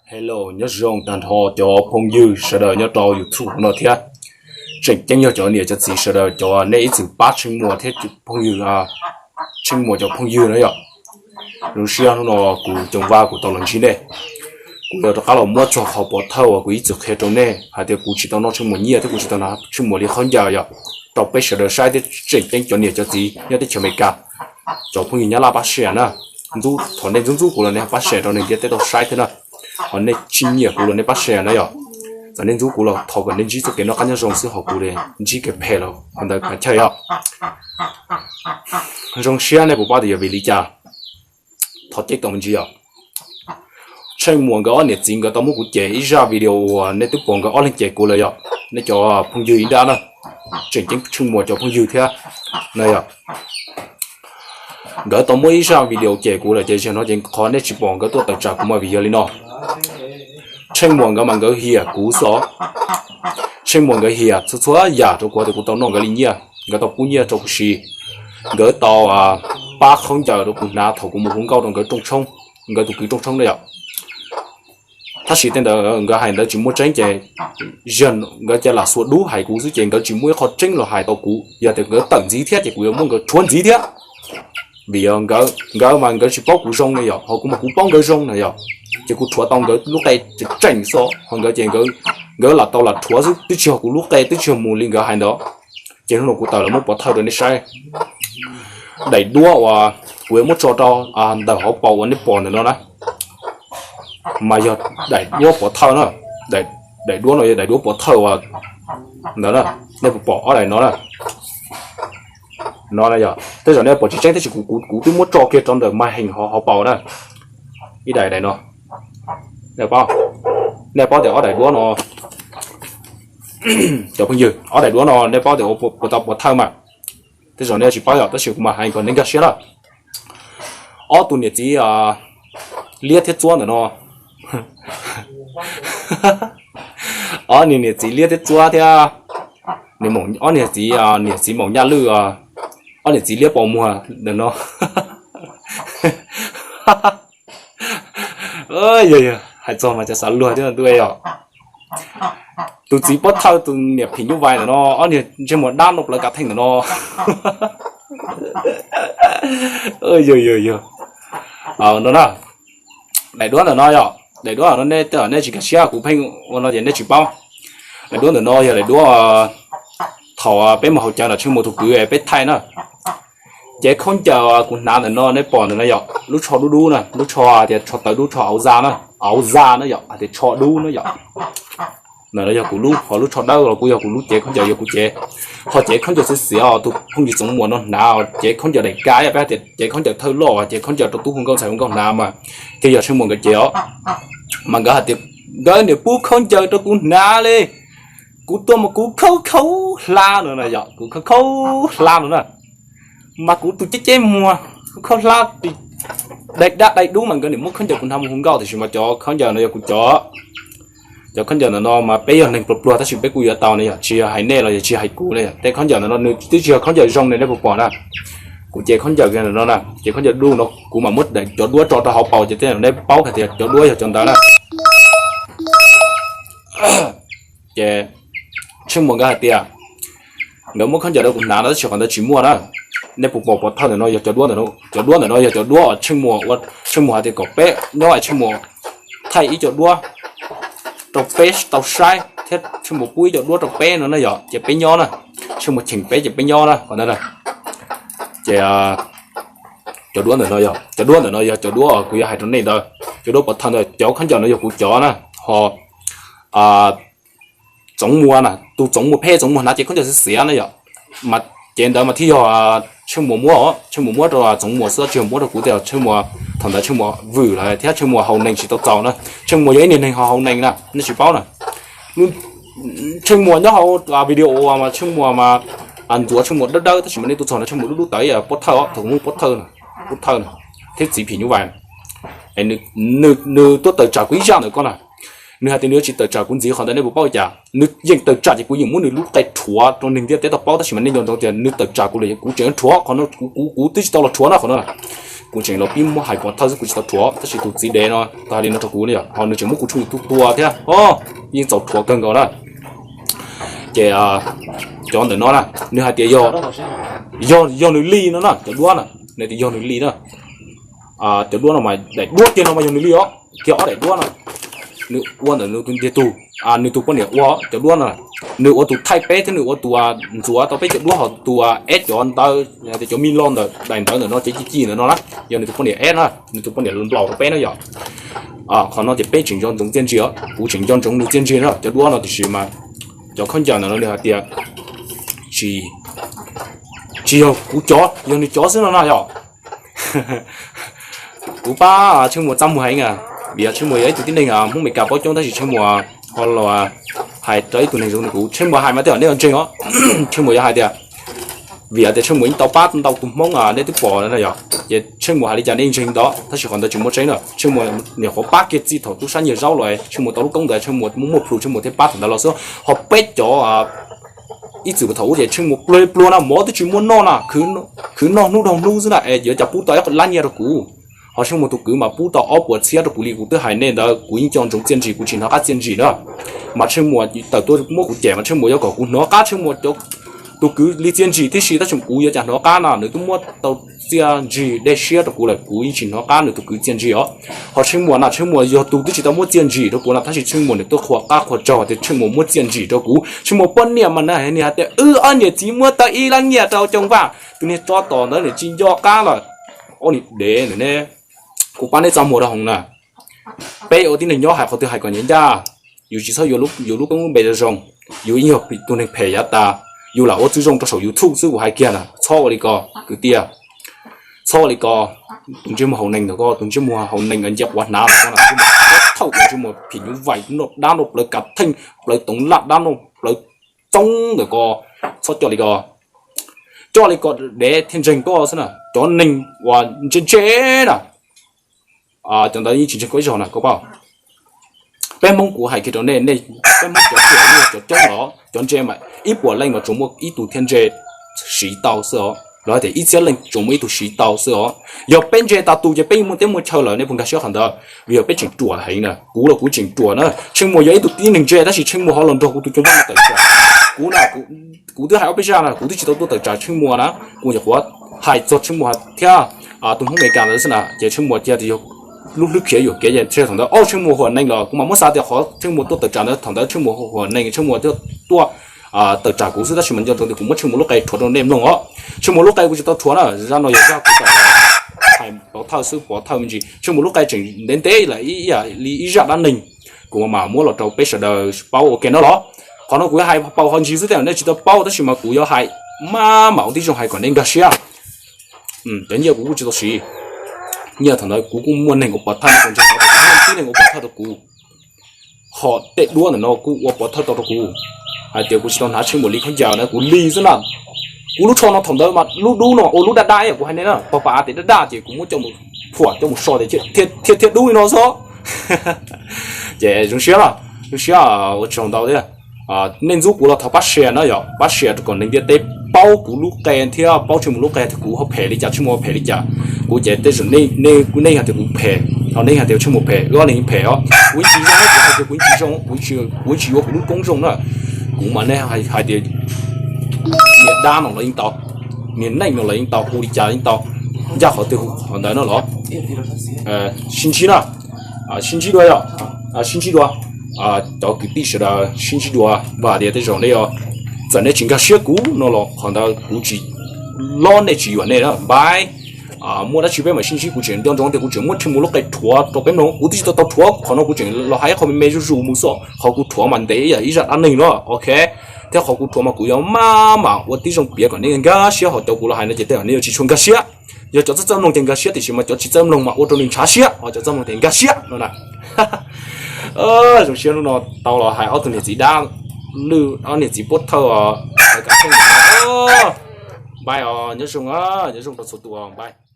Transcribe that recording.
Hello, nyob zoo tag nrho cov phooj ywg sawv daws nyob rau YouTube no thiab. Tseem ceeb yog cov niam cov txiv sawv daws, cov nej ib txwm pab Tsheej Muas thiab phooj ywg, Tsheej Muas cov phooj ywg na yom. Zoo siab hnub no kuv Coom Vaj kuv tau los ntsib nej. Kuv yuav rov qab los muab txog qhov pov thawj uas kuv ib txwm qhia rau nej hais tias kuv tsis tau noj Tsheej Muas nyiaj thiab kuv tsis tau hnav Tsheej Muas li khaub ncaws yom, rau peb sawv daws saib thiab tseem ceeb cov niam cov txiv nyob teb chaws Amelikas, cov phooj ywg Nyab Laj pab share na. Thaum nej ntxub ntxub kuv los nej pab share rau neeg ntiaj teb tau saib thiab na. Ho nej tsis nyiam kuv los nej pab share na yom. Txawm nej ntxub kuv los thov kom nej ntsib txoj kev noj qab nyob zoo xwb, ho kuv ntsib kev phem los qhov ntawd kav chaw yom. Zoo siab nej puas paub tias yog vim li cas? Thov ceeb toom me ntsis yom. Tsheej Muas nkawd ob niam txiv nkawd tau muab kuv cem ib zaj video uas nej twb pom nkawd ob leeg cem kuv lawm yom, nej cov phooj ywg ib nrab na, tseem ceeb Tsheej Muas cov phooj ywg thiab na yom. Nkawd tau muab ib zaj video cem kuv lawm ces zaum no ces qhov nej tsis pom nkawd tuaj tawm tsam kuv mas vim yog li no. Tsheej Muas nkawd mas nkawd hiam kuv xwb. Tsheej Muas nkawd hiam txhua txhua yam rau kuv tias kuv tau noj nkawd li nyiaj, nkawd tau pub nyiaj rau kuv siv, nkawd tau pab khaub ncaws rau kuv hnav thaum kuv mus hu nkauj rau nkawd rooj tshoob, nkawd tus kwv rooj tshoob na yom. Tab sis tej ntawd nkawd hais ntawd tsis muaj tseeb ces, nkawd cia lam xuas dub hais kuv xwb ces nkawd tsis muaj ib qho tseeb los hais tau kuv. Yog tias nkawd tawm ntxiv thiab ces kuv yuav muab nkawd rhuav ntxiv thiab. Vim yog nkawd mas nkawd tsis paub kuv zoo na yom, ho kuv mas kuv paub nkawd zoo na yom, ces kuv rhuav tau nkawd lub qe tseem xwb, ho nkawd ces nkawd lam tau lam rhuav xwb, twb tsis yog kuv lub qe, twb tsis yog mus li nkawd hais ntawd. Ces hnub no kuv tawm los muab pov thawj rau nej saib. Daim duab uas kuv yuav muab tso rau ntawm hauv paus uas nej pom ntawm no na, mas yog daim duab pov thawj na. Daim duab no yog daim duab pov thawj uas ntawd na. Nej puas pom ob daim no na? No yog tej zaum nej pom tsis tseeb tab sis kuv twb muab tso kiag rau ntawm mas heem hauv paus na. Ib daim daim no, nej paub tias ob daim duab no, cov phooj ywg, ob daim duab no nej paub tias ua puas tau pov thawj mas? Tej zaum nej tsis paub yom, tab sis kuv mas hais kom nej nkag siab na. Ob tug niam txiv liab thiab txuab ntawm no, ob niag niam txiv liab thiab txuab thiab, ob niag txiv, niam txiv maum nyaj lwj, ob niam txiv liab pos muag ntawm no. Yog, hais txog mas cov xav luag thiab ntuj os. Tus txiv pov thawj tus niam phim nyuj vais ntawm no, ob niag ntsej muag dab noj plawv kav theej ntawm no. Yog, yog, yog. No na, daim duab ntawm no yog daim duab no, nej tej zaum nej tsis nkag siab, kuv pheej ua no ces nej tsis paub. Daim duab ntawm no yog daim duab thaum peb mus haus cawv nram Tsheej Muas tus kwv peb thaij na. Cev khaub ncaws kuv hnav ntawm no nej pom ntawm no yog lub tsho dub dub na, lub tsho tias tsho tawv dub, tsho auv zaj na, auv zaj na yom, hais tias tsho dub na yom. Ntawm no yog kuv lub, ho lub tsho dawb los kuj yog kuv lub cev khaub ncaws, yog kuv cev. Ho cev khaub ncaws xiav xiav os, tus phooj ywg Txoov Muas no hnav cev khaub ncaws daim kav, peb hais tias cev khaub ncaws thawj loj, cev khaub ncaws rau tub hu nkauj ntxhais hu nkauj hnav mas thiaj yog Tsheej Muas nkawd cev os. Mas nkawd hais tias nkawd niam pub khaub ncaws rau kuv hnav li, kuv tuaj mas kuv khaub khaub hlab no na yom, kuv khaub khaub hlab no na. Mas kuv tus ceb ceb muag khaub hlab, dai dab dai dub mas nkawd niam muab khaub ncaws kuv hnav mus hu nkauj, tiam sis mas cov khaub ncaws no yog kuv cov. Cov khaub ncaws ntawm no mas peb yog neeg pluag pluag tab sis peb kuj yuav tau ne yom, tsis yog hais nej los yog tsis hais kuv ne yom. Tej khaub ncaws ntawm no nws twb tsis yog khaub ncaws zoo ne, nej puas pom na. Kuv cev khaub ncaws ntawm no na, cev khaub ncaws dub no kuv mam muab cov duab tso rau hauv paus ces tej zaum nej paub hais tias cov duab yog cov ntawd na. Ces Tsheej Muas nkawd hais tias nkawd muab khaub ncaws rau kuv hnav no tab sis qhov ntawd tsis muaj na. Nej puas pom pov thawj ntawm no yog cov duab ntawm no, cov duab ntawm no yog cov duab uas Tsheej Muas ua, Tsheej Muas hais tias kom peb nyob es Tsheej Muas thaij ib co duab rau peb tau saib thiab Tsheej Muas pub ib co duab rau peb no na yom, ces peb nyob na. Tsheej Muas cheem peb ces peb nyob na qhov ntawd na. Ces cov duab ntawm no yog, cov duab ntawm no yog cov duab kuv yuav hais rau nej ntawd, cov duab pov thawj ntawd, cov khaub ncaws no yog kuv cov na. Ho Txoov Muas na, tus Txoov Muas phem, Txoov Muas hnav cev khaub ncaws xiav xiav na yom. Mas cev ntawd mas thiaj yog Tsheej Muas muab, Tsheej Muas muab rau Txoov Muas xwb, tsis muab rau kuv tias Tsheej Muas, thaum ntawd Tsheej Muas vwm lawm thiab Tsheej Muas haus neeg tsis tau txaus na. Tsheej Muas yog ib niag neeg haus haus neeg na, nej tsis paub na. Tsheej Muas nyob hauv video mas Tsheej Muas mas ntxuav Tsheej Muas dawb dawb tab sis mas nej tuaj txog no Tsheej Muas dub dub tawv, pob thawj, thaum kuv muab pob thawj, pob thawj thiab txiv phim nyuj vais, nws tuaj tawm tsam kuv ib zaj ntawm ko na. Nws hais tias nws yuav tsis tawm tsam kuv ntxiv, qhov ntawd nej puas paub li cas? Nws yeej tawm tsam ces kuv yeej muab nws lub qe rhuav rau neeg ntiaj teb tau paub, tab sis mas nej nco ntsoov tias nws tawm tsam kuv lawm kuv tseem rhuav qhov no, kuv, kuv twb tsis tau los rhuav na qhov no. Kuv tseem los pib muab hais pov thawj xwb, kuv tsis tau rhuav, tab sis tus txiv dev no tau hais li no rau kuv li os, ho nws tseem muab kuv tshuaj YouTube tua thiab, yeej txaus rhuav kawg nkaus na. Ces cov ntawm no na, nws hais tias yog, yog nws li no na, cov duab na, nws tias yog nws li na. Cov duab no mas daim duab kiag no mas yog nws li os, kiag ob daim duab no, nws ua ntawm nws tus ntiag tug, nws tus poj niam ua cov duab no. Nws ua tus thaij peb thiab nws ua tus ntxuav tau peb cov duab, ho tus eb cov ntawd, cov mi lo ntawm daim ntawv ntawm no, cov ci ci ntawm no na, yog nws tus poj niam eb na, nws tus poj niam nplaum rau peb na yom. Qhov no ces peb tseem nco ntsoov txiaj ntsig os, kuv tseem nco ntsoov nws txiaj ntsig na cov duab no, tiam sis mas cov khaub ncaws ntawm no nws hais tias tsis, tsis yog kuv cov, yog nws cov xwb no na yom. Kuv pab Tsheej Muas txaj muag heev, vim Tsheej Muas yog ib tug tib neeg Hmoob Meskas paub coob, tab sis Tsheej Muas ho los hais rau ib tug neeg zoo li kuv. Tsheej Muas hais mas tej zaum nej yuav ntseeg os. Tsheej Muas yuav hais tias, vim tias Tsheej Muas yeej tau pab ntau tus Hmoob nej twb pom na yom, ces Tsheej Muas hais li cas nej ntseeg ntawd, tab sis qhov ntawd tsis muaj tseeb na. Tsheej Muas nyuam qhuav pab kiag txij thaum tub sab nyiag zaub los, Tsheej Muas tau lub koob ntawd Tsheej Muas muaj muaj plhus Tsheej Muas thiaj pab thaum ntawd los xwb. Ho peb cov ib txwm thaum ub ces Tsheej Muas pluag pluag na, mov twb tsis muaj noj na, khwv noj hnub dhau hnub xwb na, es yuav cas pub tau ib lab nyiaj rau kuv. Ho Tsheej Muas tus kwv mas pub tau ob puas txhiab rau kuv li, kuv twb hais nej ntawd, kuv yeej coj ntsoov txiaj ntsig, kuv tsis hnov qab txiaj ntsig na. Mas Tsheej Muas tawm tuaj muab kuv cem mas Tsheej Muas yuav kom kuv hnov qab Tsheej Muas cov, tus kwv li txiaj ntsig tib si, tab sis kuv yuav cas hnov qab na, nws twb muab tau txiaj ntsig dej siab rau kuv lawm, kuv yeej tsis hnov qab nws tus kwv txiaj ntsig os. Ho Tsheej Muas na, Tsheej Muas yog tus twb tsis tau muab txiaj ntsig rau kuv na, tab sis Tsheej Muas nws tuaj qhuas qab qhuas tsaug tias Tsheej Muas muab txiaj ntsig rau kuv. Tsheej Muas poj niam mas nws hais tias wb ob niam txiv muab tau ib lab nyiaj rau Coo Vaj, tus niag tsov tom ntawd nws tsis nco qab lawm. Ob niag dev ntawm ne, kuv pab neb txaj muag rau hauv na. Peb ua tib neeg nyob hais qhov twg hais kom nyiam ncaj, yus tsis txhob yuav lub koob lub npe zoo zoo, yus yeej yog tus neeg phem yav tas, yus lam ua txwj zoo rau saum YouTube xwb, kuv hais kiag na, txhob ua li ko kwv tij, txhob ua li ko. Tus ntsej muag haus neeg ntawm ko, tus ntsej muag haus neeg nce quav hnav ntawm ko na, txhob thauj tus ntsej muag phim nyuj vais noj dab noj plawv kav theej plawv toov laj dab noj plawv txoob ntawm ko, txhob coj li ko. Coj li ko dev thiaj ntseeg koj xwb na, cov neeg uas ntse ntse na, cov ntawd yeej tsis ntseeg koj ib zaug na koj paub. Peb Hmoob kuv hais kiag rau nej, peb Hmoob cov tiam cov coob los cov ntse mas ib puas leej mas tsuas muaj ib tug thiaj ntse siv tau xwb os, los hais tias ib txhiab leej tsuas muaj ib tug siv tau xwb os. Yog peb ntse tas tus ces peb yeej muaj teb muaj chaw lawm, nej puas nkag siab qhov ntawd? Vim yog peb tseem ruam heev na, kuv los kuv tseem ruam na. Tsheej Muas yog ib tug tib neeg ntse tab sis Tsheej Muas ho los nrog kuv tus Coo Vaj tawm tsam. Kuv na, kuv twb hais ob peb zaj na, kuv twb tsis tau tuaj tawm tsam Tsheej Muas na, kuv nyuam qhuav hais txog Tsheej Muas thiab tus Hmoob Meskas ntawd xwb na, ces Tsheej Muas cia tias yog lub hlwb khiav yuam kev ces thaum ntawd o Tsheej Muas huam neeg los kuv mam muab xav tias qhov Tsheej Muas tuaj tawm tsam ntawd thaum ntawd Tsheej Muas huam neeg Tsheej Muas thiaj tuaj tawm tsam kuv xwb, tab sis mas nco ntsoov tias kuv muab Tsheej Muas lub qe rhuav rau nej mloog os. Tsheej Muas lub qe kuv tsis tau rhuav na, zaj no yog zaj kuv tawm hais pov thawj xwb, pov thawj me ntsis. Tsheej Muas lub qe tseem ntev ntev lawm ib yam li ib zaj dab neeg, kuv mam muab los rau peb sawv daws paub ua ke no los. Qhov no kuv yuav hais paus ho ntsis xwb, tej zaum nej tsis tau paub tab sis mas kuv yuav hais maj mam ua tib zoo hais kom nej nkag siab. Cov nyiaj kuv kuj tsis tau siv, nyiaj thaum ntawd kuv kuj muaj neeg ua pov thawj, tib neeg ua pov thawj rau kuv, ho tej duab ntawm no kuj ua pov thawj tau rau kuv hais tias kuv tsis tau hnav Tsheej Muas li khaub ncaws na, kuv li xwb na. Kuv lub tsho no thaum ntawd mas lub dub no ua lub daj daj ib yam kuv hais nej na, pog pas tias daj daj ces kuv muab coj mus phuam coj mus so tias thiaj thiaj dub li no xwb. Ces zoo siab, zoo siab ua tsaug ntau thiab. Nej ntxub kuv los thov pab share na yom, pab share rau kom neeg ntiaj teb paub kuv lub qe thiab paub Tsheej Muas lub qe tias kuv ho phem li cas, Tsheej Muas ho phem li cas. Kuv ces tej zaum nej hais tias kuv phem, ho nej hais tias Tsheej Muas phem, wb ob leeg phem os. Kuv yeej tsis zoo, kuv hais tias kuv yeej tsis zoo, kuv yeej tsis yuav kuv lub koob zoo na. Kuv mas nej hais tias niag dab no los yeej tau, niag neeg no los yeej tau, hu li cas yeej tau, ncaj qhov twg qhov ntawd no los. Sib ntsib na, sib ntsib dua yom, sib ntsib dua. Cov kwv tij sawv daws sib ntsib dua, vam tias tej zaum nej, txawm nej tsis nkag siab kuv no los qhov ntawd kuv tsis lob nej tsis yuam nej na, npab. Muaj dab tsi peb mam sib ntsib, kuv tseem nco ntsoov tias kuv tseem muab Tsheej Muas lub qe rhuav rau peb mloog, kuv twb tsis tau tau rhuav, qhov no kuv tseem los hais qhov me me zuj zus mus xwb, qhov kuv rhuav mas ntev ib yam ib zaj dab neeg no, ok. Thiab qhov kuv rhuav mas kuv yuav maj mam ua tib zoo piav kom nej nkag siab, ho cov kuv los hais no ces tej zaum nej yuav tsis tshua nkag siab. Yog cov txawj txawj mloog ces nkag siab, tiam sis mas cov tsis txawj mloog mas ua rau nws ntshav siab, ho cov txawj mloog ces nkag siab no na. Zoo siab hnub no tau los hais ob tug niam txiv dab lwj, ob niam txiv pov thawj, npab os, nyob zoo, nyob zoo rau txhua tus, npab.